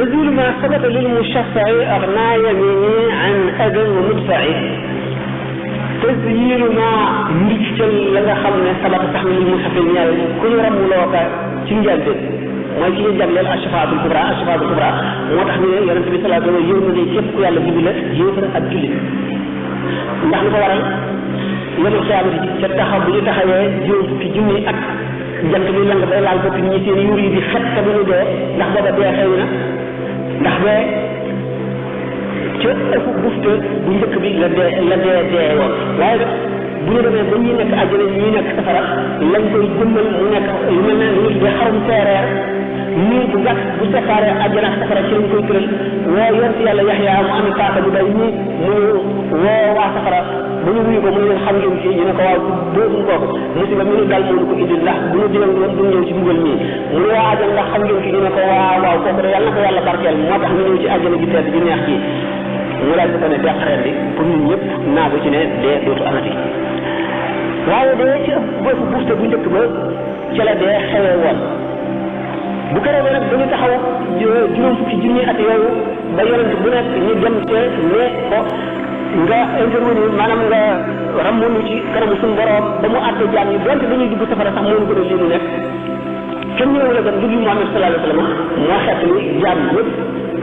تزول ما ثبت للمشفع أغنى يميني عن أذى ومدفع تزيل ما مجتل لغا خمنا ثبت تحمل المشفع نيال كل رم لوكا تنجال دل mooy ki ñu jagleel ashfaatul kubra moo tax ñu ne yonent bi sallallahu alayhi wa sallam yërmande képp ku yàlla bind la yéefar ak jullit ndax lu ko waral yonent xiyaamati ca taxaw bu ñu taxawee juróom fukki junni ak jant bi lang bay laal bopp ñi seen yuur yi di xet te bu ñu dee ndax booba dee xew na ndax bee ca ëpp bufte bu njëkk bi la dee woon waaye bu ñu demee ba ñuy nekk àjjana ñuy nekk safara lañ koy jëmmal mu nekk lu mel ne lu ñu tuddee xarum seereer nii bu gàtt bu séparé àjjana ak safara ci lañ koy tëral woo yonent yàlla Yaxya mu am paaka bu day nii mu woo waa safara ba ñu wuyu ko mu ne leen xam ngeen fii ñu ne ko waaw boobu kooku musiba mi ñu dal moo ko indil ndax bu ñu diloon woon du ñëw ci mbugal mii mu ne waa àjjana ndax xam ngeen fii ñu ne ko waaw kooku de yàlla na ko yàlla barkeel moo tax ñu ñëw ci àjjana ji tedd ji neex ji mu daal di ko ne deqareen bi pour ñun ñëpp naagu ci ne dee dootu amati waaye dee ci boobu buufte bu njëkk ba ca la dee xewee woon bu ko defee nag ba ñu taxaw juróom fukki junni at yooyu ba yonent bu nekk ñu dem te ne ko nga intervenir maanaam nga ramunu ci kanamu suñu borom ba mu àtte jaam yi donte dañuy dugg safara sax moo ñu gën a lii mu nekk kenn ñëw la gën dugg Muhammad sallallahu alayhi wa sallam moo xeet ni jaam yëpp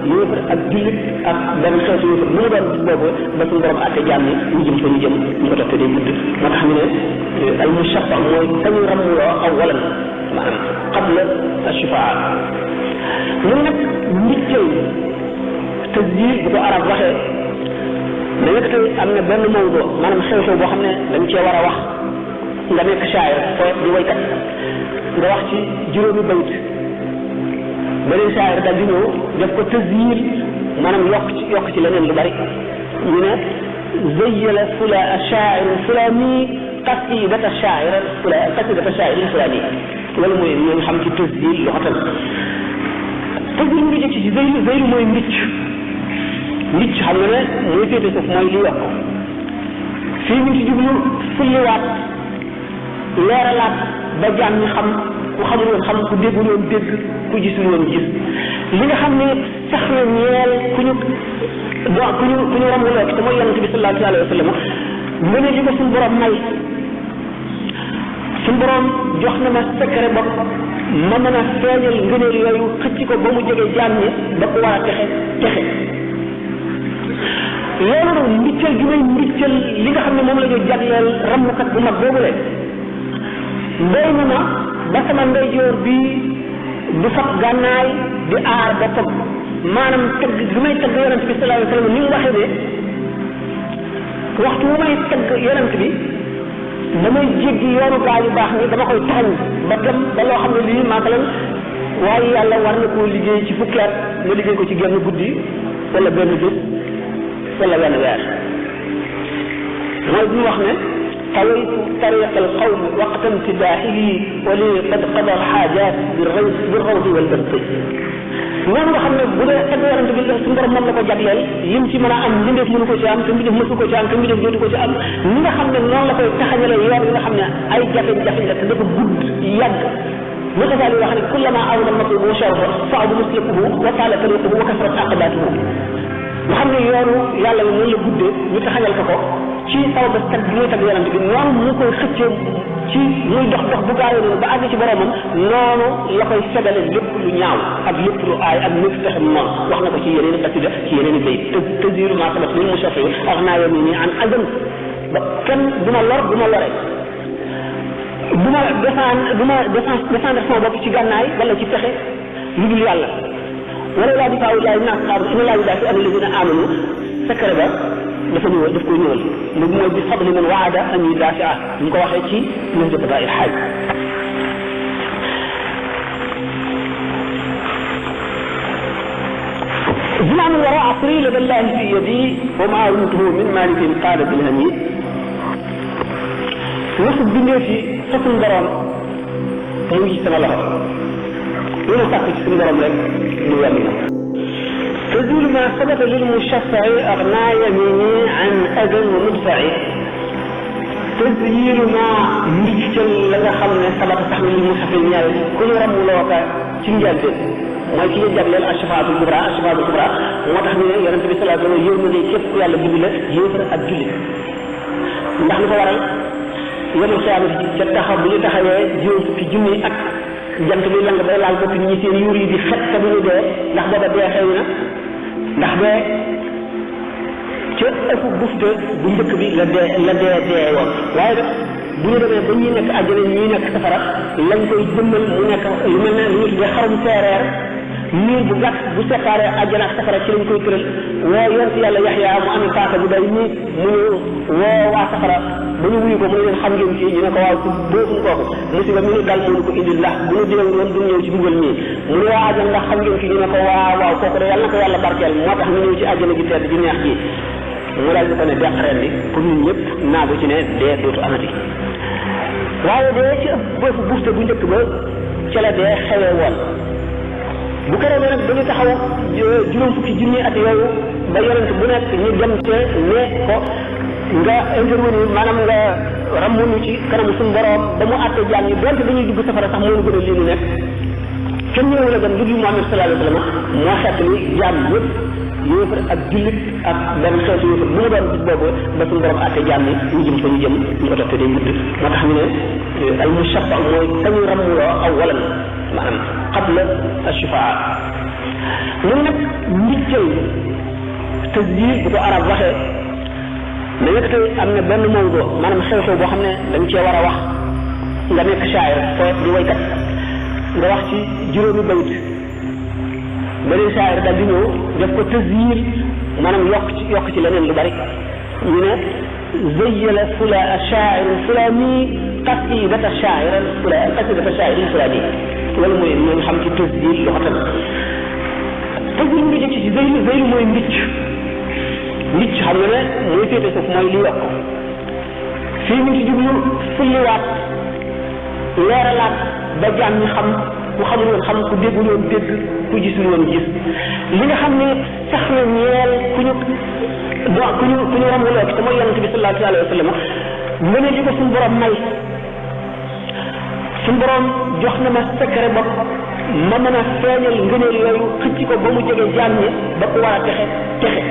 yéefar ak jullit ak benn xeetu yéefar mu doon bis boobu ba suñu borom àtte jaam yi ñu jëm fa ñu jëm ñu ko toppee day gudd moo tax ñu ne al mushaffa mooy kañu ramuloo aw walan maanaam qabla ashfaa ñun nag mbiccëw tasjil bu ko arab waxee da nga tey am na benn mawdo maanaam xew-xew boo xam ne dañ cee war a wax nga nekk shaayir poète di waykat nga wax ci juróomi bayt beneen shaayir daal di ñëw def ko tasjil maanaam yokk ci leneen lu bari ñu ne zayyala shaa'ir fulani qasidata shaa'ir fulani loolu mooy ñu xam ci tasjil lu xatal tasjil mu ngi jëkk ci zeylu mooy mbicc xam nga ne mooy féete suuf mooy li yokk fii ñu ci jublu fulliwaat leeralaat ba jaam ñi xam ku xamul woon xam ku déggul woon dégg ku gisul woon gis li nga xam ne sax na ñeel ku ñu ramuloo te mooy yonent bi sallallahu alayhi wa sallam mën a li ko suñu borom may suñu borom jox na ma secret bopp ma mën a feeñal ngëneel yooyu xëcc ko ba mu jege jaam ñi ba ko war a texe loolu nag mbiccal gi may mbiccal li nga xam ne moom la ñu jagleel rammukat bu mag boobu leen doy na ma ba sama ndeyjoor bi du fab gànnaay di aar boppam maanaam tagg li may tagg yonent bi sallallahu alayhi wa sallam ni mu waxee ne waxtu wu may tagg yonent bi damay jéggi yoonu gaa yu baax ni dama koy taxañ ba dem ba loo xam ne lii masalan waaye yàlla war na koo liggéey ci fukki at nga liggéey ko ci genn guddi wala benn bés wala benn weer mooy bu ñu wax ne طويت طريق القوم وقت امتداحه ولي قد قضى الحاجات بالروض والبرق noonu nga xam ne bu dee tagg yonent bi suñu borom moom la ko jagleel yim ci mën a am mbindeef mënu ko ci am te mbindeef mësu ko ci am te mbindeef dootu ko ci am ni nga xam ne noonu la koy taxañale yoon yi nga xam ne ay jafe-jafe la te dafa gudd yàgg مثلا wax ne كلما أولى المطلوب وشرفه صعب مسلكه وطال طريقه وكثرت عقباته nga xam ne yoonu yàlla yi noonu la guddee ñu taxañal ko ci taw ba tag bi muy tag yonent bi noonu mu koy xëccee ci muy dox bu gaawee noonu ba àgg ci boromam noonu la koy segale lépp lu ñaaw ak lépp lu aay ak lépp fexe noonu wax na ko ci yeneen i xasida ci yeneen i bayt tasiru ma sabat lil mushafi ak naa yoon nii an azam ba kenn du ma lor du ma lore du ma défendre sama bopp ci gànnaay wala ci pexe lu dul yàlla wala laa di faaw laay naas xaar ina laa daa fi am alladina amanu secret ba dafa ñëwal daf koy ñëwal lu mooy bi fadli man waada an yudafi'a ñu ko waxee ci ñun de bataay xaaj زمان وراء عصري لدى الله في يدي وما علمته من مالك قال بالهميد وصف بنيتي فصل درام موجي سما الله لولا ساكت سما درام لك نوامنا تزول ما ثبت للمشفع أغنى يميني عن أذى ومدفع تزيل ما مجتل لنا خمنا ثبت تحمل المشفع كل رم لوكا ci njëlbeen mooy ki ñu jagleel ashfaatul kubra moo tax ñu ne yonente bi sallallahu alayhi wa sallam yërmande képp ku yàlla bind la yéefar ak jullit ndax lu ko waral yemul xiyaamati ca taxaw bu ñu taxawee juróom fukki junni ak jant bi lang bay laal bopp ñi seen yuur yi di xet te bu ñu dee ndax booba dee xew na ndax dee ca ëpp bufte bu njëkk bi la dee woon waaye nag bu ñu demee ba ñuy nekk àjjana ñuy nekk safara lañ koy jëmmal mu nekk lu mel ne lu ñu tuddee xarum seereer miir bu gàtt bu séparé àjjana ak safara ci lañ koy tëral woo yonent yàlla Yaxya mu amee paaka bu day nii mu ñu woo waa safara ba ñu wuyu ko mu ne leen xam ngeen fii ñu ne ko waaw boofuñ kooku musiba mi ñu dal moo ñu ko indil ndax bu ñu diwoon woon duñ ñëw ci mbugal mii mu ne waa àjjana ndax xam ngeen fii ñu ne ko waaw kooku de yàlla na ko yàlla barkeel moo tax ñu ñëw ci àjjana ji tedd ji neex ji mu daal di ko ne deq ren bi pour ñun ñëpp naagu ci ne dee dootu amati waaye dee ci ëpp bufte bu njëkk ba ca la dee xewee woon bu ko defee nag ba ñu taxaw juróom fukki junni at yooyu ba yonent bu nekk ñu dem te ne ko nga intervenir maanaam nga rammuñu ci kanamu suñu borom ba mu àtte jaam ñi donte dañuy dugg safara sax moo ñu gën a lii ñu nekk kenn ñëwu la gën lu dul Muhammad sallallahu alayhi wa sallam moo xeet ni jaam yëpp yéefar ak jullit ak benn xeetu yéefar bu mu doon bis boobu ba suñu borom àtte jaam ñi ñu jëm fa ñu jëm ñu ko toppee day gudd moo tax ñu ne al mushaffa mooy kañu rammuloo aw walan maanaam qabla ashfaa ñun nag mbiccal tasdiir bu ko arab waxee da nga tey am na benn mawdu maanaam xew-xew boo xam ne dañ cee war a wax nga nekk shaayir poète di waykat nga wax ci juróomi bayt beneen shaayir daal di ñëw def ko tasdiir maanaam yokk ci leneen lu bari ñu ne zayyala shaa'ir fulani qasidata shaa'ir fulani loolu mooy ñoo xam ci tasdiir lu xatam tasdiir ngi jëkk ci zeylu mooy mbicc xam nga ne mooy féete suuf mooy li yokk fii mu ci jublu fulliwaat leeralaat ba jaam ñi xam ku xamul woon xam ku déggul woon dégg ku gisul woon gis li nga xam ne sax na ñeel ku ñu ramuloo te mooy yonent bi sallallahu alayhi wa sallam nga ne li ko suñu borom may suñu borom jox na ma secret bopp ma mën a feeñal ngëneel yooyu xëcc ko ba mu jege jaam ñi ba ku war a texe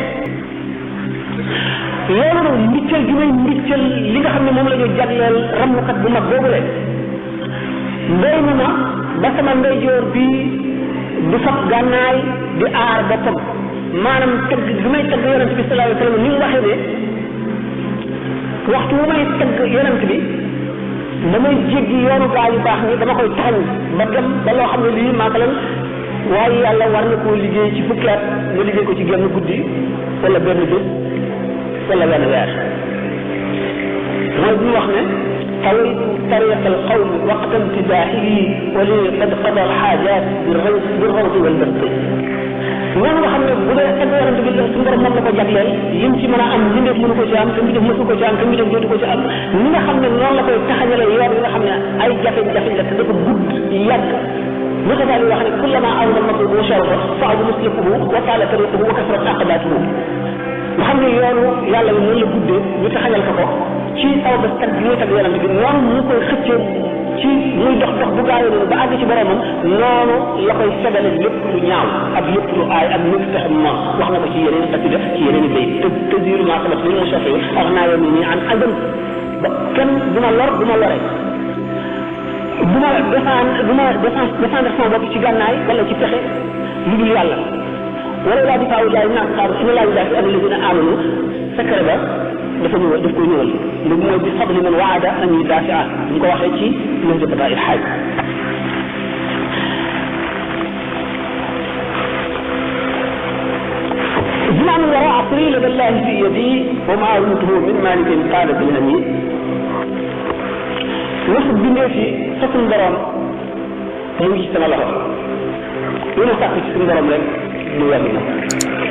loolu nag mbiccal gi may mbiccal li nga xam ne moom la ñu jagleel rammukat bu mag boobu leen ndey na ma ba sama ndeyjoor bi du fab gànnaay di aar boppam maanaam tagg gi may tagg yonent bi sallallahu alayhi wa sallam ni mu waxee ne waxtu wu may tagg yonent bi damay jéggi yoonu gaa yu baax ni dama koy taxañ ba dem ba loo xam ne lii masalan waaye yàlla war na koo liggéey ci fukki at nga liggéey ko ci genn guddi wala benn bés wala benn weer mooy bu ñu wax ne tawaytu tariqa alqawm waqta imtidaaxihi wa li qad qada alxaajaat bi rawdi wal basti noonu nga xam ne bu dee tagg yonent bi suñu borom moom la ko jagleel yim ci mën a am mbindeef mënu ko ci am te mbindeef mësu ko ci am te mbindeef dootu ko ci am ni nga xam ne noonu la koy taxañale yoon yi nga xam ne ay jafe-jafe la te dafa gudd yàgg lu ko daal wax ne kullama awda matlubu wa shawqa saadu musliquhu wa taala tariquhu wa kasrat aqabatuhu nga xam ne yoonu yàlla bi noonu la guddee ñu taxañal ko ci aw ba tag bi muy tag yonent bi noonu ñu koy xëccee ci muy dox bu gaawee noonu ba àgg ci boromam noonu la koy segale lépp lu ñaaw ak lépp lu aay ak lépp tax ma wax na ko ci yeneen xasida ci yeneen i bay te ziiru maa sabat lil musafi ak naa yoon nii an adam ba kenn du ma lor du ma lore du ma défendre sama bopp ci gànnaay wala ci pexe lu dul yàlla wala laa di faawu jaay naa xaaru ina laa daa fi am alladina amanu secret ba dafa ñëwal daf koy ñëwal lu mooy bi fadli man waada an yi daafi ah ñu ko waxee ci lëf jëppataa il xaaj زمان وراء عصري لدى الله في يدي وما علمته من مالك قال بالهمي وصف بنيتي فصل درام موجي سنة لها يونا ساكو ci suñu borom rek du wàññi